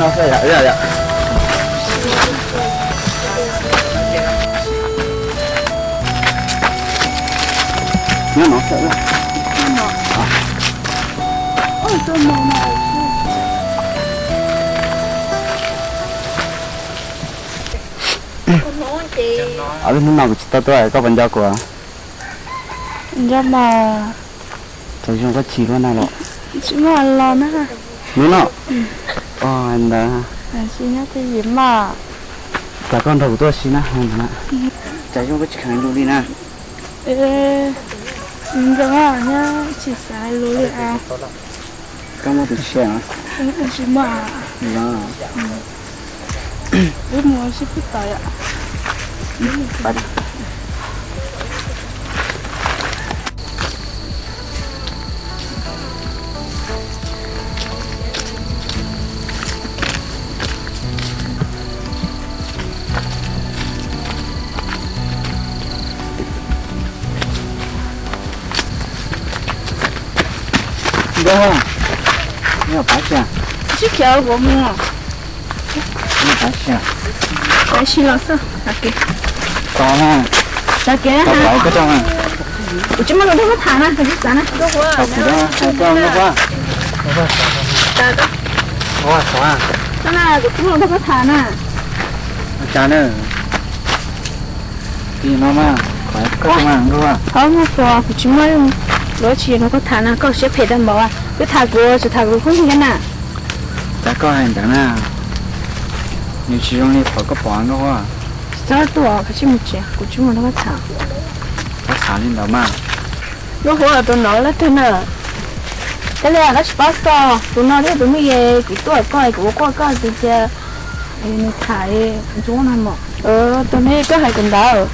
Nyob no xwb. Ob peb hnub no kuv tsis tau tuaj, koj puas nco kuv? Nco mas. Tsaug zog koj chim luaj na los. Tsis muaj los na. Hnub no. Ntawd. Tsis nyob twj ywm mas. Cas koj nrog kuv tuaj si na, ntawd na. Tsaug zog koj tsis kheev lus li na. Nrog nyob tsis xav lus li as. Koj muaj tus tshiab? Tsis muaj. Wb mus sib pub tau yom. Nkauj Huab, neb pab xyas. Sib khiav kuv mus. Neb pab xyas. Pab xyas los xwb. Tos na. Tos kev na. Kuv tsis muaj lus nrog koj tham na, koj tsis xav na. Tos kuv da, hais koj Nkauj Huab. Kuv tsis muaj lus nrog koj tham na. Cas na. Qhov Nkauj Huab, kuv tsis muaj lus tsis nrog koj tham na, koj siab phem tag npaum. Twb tham kuv, tsis tham kuv khaub ncaws na. Cas koj hais ntawd na, nws tsis zoo li qhov koj pom Nkauj Huab. Txhob tuaj, koj sim mus tsev, kuv tsis muaj nrog koj tham. Koj xav li ntawd mas. Nkauj Huab, tus no leej twg na? Kav liam, koj tsis paub xwb, tus no thiab tus me es kuv tuaj koj, kuv ua quaj koj tus cia nws tham ntsuab no mos. Tus me koj hais kuv ntawd.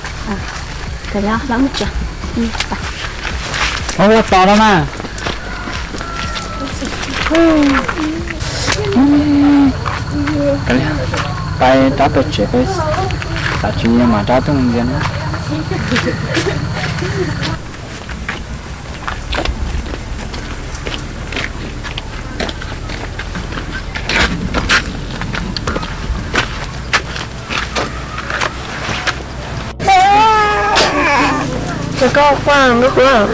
Kav liam, lawv mus tsev. Ua tos no na. Kav liam, pais rov pem tsev peb, xav tsis nyiam mas rov tuaj mus ntxias na. Ces koj quaj, Nkauj Huab.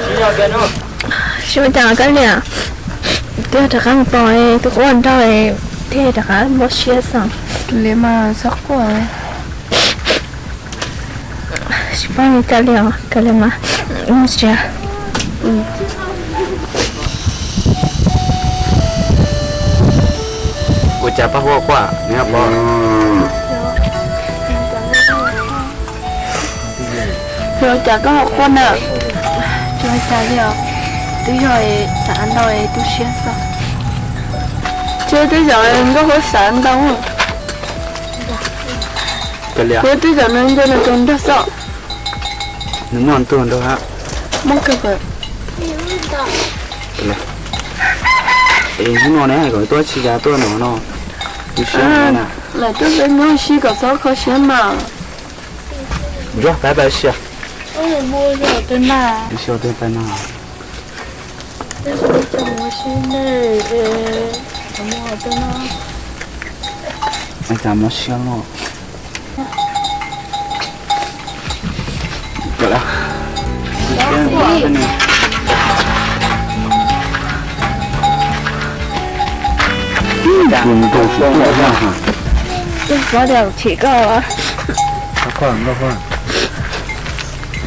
Tsis ua cas Kav liam, twb rov qab mus pom tus quaj nraug thiaj rov qab mob siab xwb. Li mas txhob quaj. Tsis paub li cas li os, Kav liam mas mus tsev. Ua cas pab Huab quaj neb pom? Ua cas koj ho quaj na? Tsis ua cas li os, twb yog xav ntau tu siab xwb. Ces twb yog Nkauj Huab xav ntau. Kuv twb yog nws nco nws tus nraug xwb. Nws muaj ntu nraug hab. Muaj kawg. Es hnub no neb hais kom tuaj tsis cas tuaj no no. Tu siab na. Lawv tuaj peb nyob si kom txhob kho siab mas. Ncuab pab pab siab. Mus ua twg pais no? Ua si ne, mus ua twg no? Cas mob siab loj.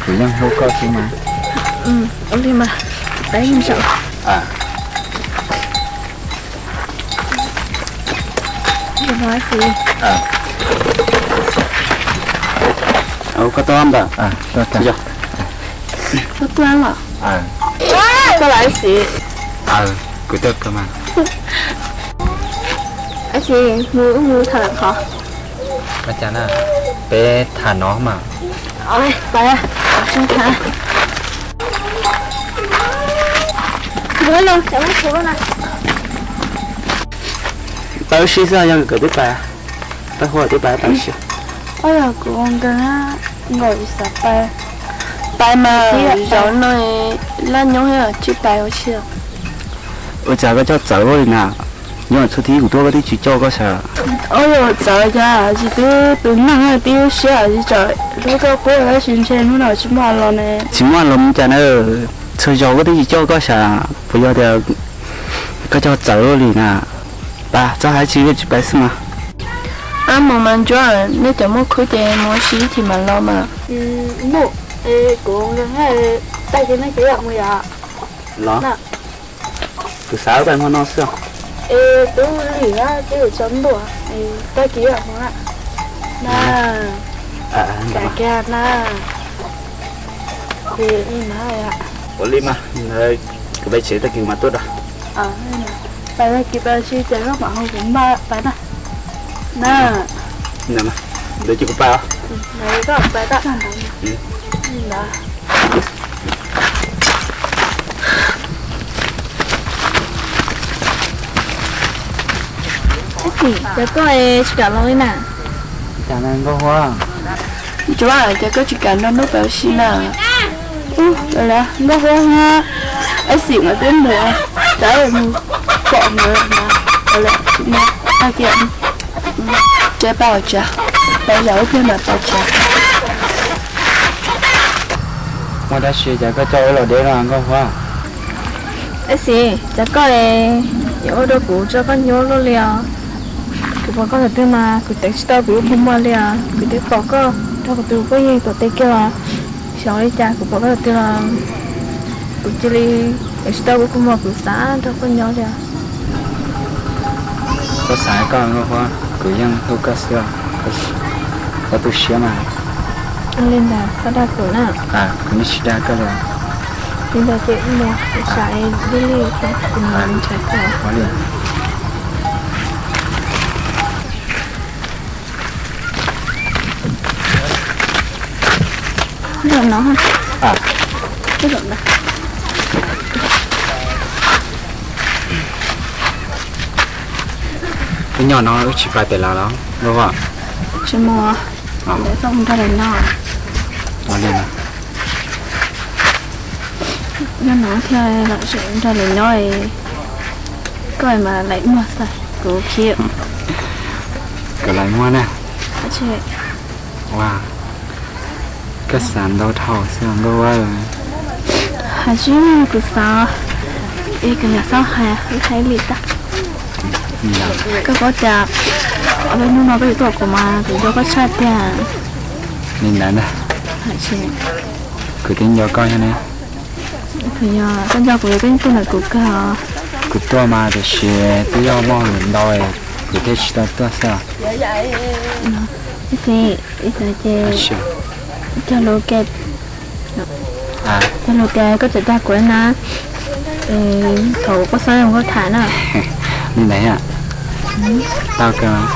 Kuv yeej hlub koj xwb mas. Ua li mas, peb mus saum. Koj tuaj ntawm. Koj tuaj los? Koj los ib sim. Kuv tuaj kawg mas. Ib sim mus wb mus tham lawm qhov. Ua cas na, peb tham no mas. Pais, tham. Tawb si xwb yog nkawd twb pais, pab Huab twb pais tawb si. Ua yog kuv nkawd nkaum xav pais, pais mas zaum no laj nyob tsis pais ua si. Ua cas koj coj txawv ua li na? Nyob txhua tib kuv tuaj koj twb tsis coj koj sas. Ua yog txawv cas tsis twb tus neeg twb siab tsis tsam hlub koj quaj tab sis ntshe hnub no tsis muaj los ne. Tsis muaj los mus cas na, txhua zaus koj twb tsis coj koj sas, puas yog tias koj coj txawv luaj li na? Pab txhob hais tsis tsis pab xwb mas. Ab mus mas Ntsuab, nej cov muaj khub ces mus ua si ib chim mam los mas. Mus, kuv tag kis no ces yam mus yom. Los, kuv xav pais hmo no xwb. Es tub lim na, twb tsaus ntuj, tag kis yam mus na. Na, kam kiag na. Ua li mas, kuv pais tsev tag kis mas tuaj da. Pais tag kis pais si ces koj mam hu kuv npaj pais na. Na, ntawd ces kuv pais os. Koj pais tag ntawd. Ab xim, cas koj tsis kam los li na? Cas na Nkauj Huab? Ntsuab, cas koj tsis kam nrog Nuj pais ua si na? Nkauj Huab, Ab xim nkawd twb mus, cas mus pom nkawd na. Tsis muaj, tag kis ces pais tsev, pais zaum ib pliag mam pais tsev. Muaj dab tsi cas koj coj wb los deb no Nkauj Huab? Ab xim, cas koj yuav ua rau kuv tso koj nyuaj luaj li os? Kuv pom koj tus twg mas kuv teev tsis tau kuv lub kua muag li os. Kuv twb pom koj nrog kuv tus phooj ywg tom tej kiag los xyov li cas kuv pom koj tus twg los kuv cia li teev tsis tau kuv lub kua muag kuv xav nrog koj nyob li os. Txhob xav koj Nkauj Huab, kuv yeej hlub koj xwb os. Koj tu siab mas. Ua li ntawd txhob dag kuv na. Kuv yeej tsis dag koj li. Li ntawd ces mus, kuv sam li li kuv ntshai koj. Ua li. Zaum no, zaum ntawd. Wb nyob no wb tsis pais pem lawv los Nkauj Huab? Tsis mus, lawv txhob mus nrog lawv nyob. Ua li no. Nyob no thiaj los nrog lawv nyob, koj mas laim muag xwb kuv khiav. Kuv laim muag na. Ua, koj xav ntau dhau xwb Nkauj Huab. Hais tsis kuv xav, es kuv niam txhob hais, hais li tag. Koj paub tias ob peb hnub no koj yuav tuaj kuv mas kuv nco koj tshaj tiag. Li ntawd ntag. Kuv twb nco koj thiab ne. Yog koj nco kuv, koj yeej tuaj ntawm kuv kawg os. Kuv tuaj mas tiam sis twb yog muaj hauj lwm ntau, kuv thiaj tsis tau tuaj xwb. Ib xwb, ib xwb ces cog lus, cog lus tias koj tseem dag kuv na, thaum koj xav zoo koj tham na. Li ntawd, tau kawg.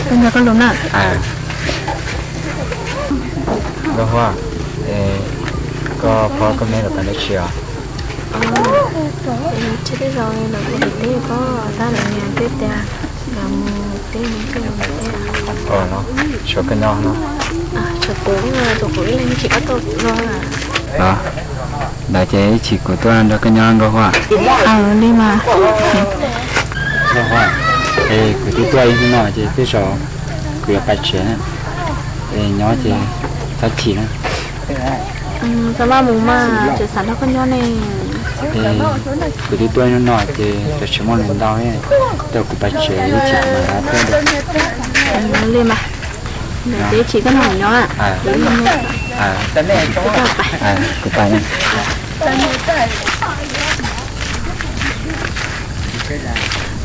Koj nco koj lus na. Nkauj Huab, koj pom koj me los tau dab tsi os? Tsis tej zaum los kuv niam teb ko, tab lawv niam teb tias lawv mus teb, mus teb. Tshuav koj nyob no? Tshuav kuv, tshuav kuv ib leeg tsis pab tau kuv los. Ntawd ces ib chim kuv tuaj nrog koj nyob Nkauj Huab. Li mas. Nkauj Huab, es kuv twb tuaj ib hnub no ces tej zaum kuv yuav pais tsev na, es nyob ces txhob chim na. Txhob maj mus mas, tseem xav nrog koj nyob ne. Kuv twb tuaj ib hnub no ces tseem muaj hauj lwm ntau, tej zaum kuv pais tsev ib chim kuv mam rov tuaj. Li mas, ces ib chim koj nrog kuv nyob. Kuv pais.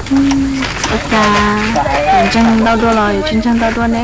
Ua cas yuav ntseeg ntau dua los yuav tsis ntseeg ntau dua ne?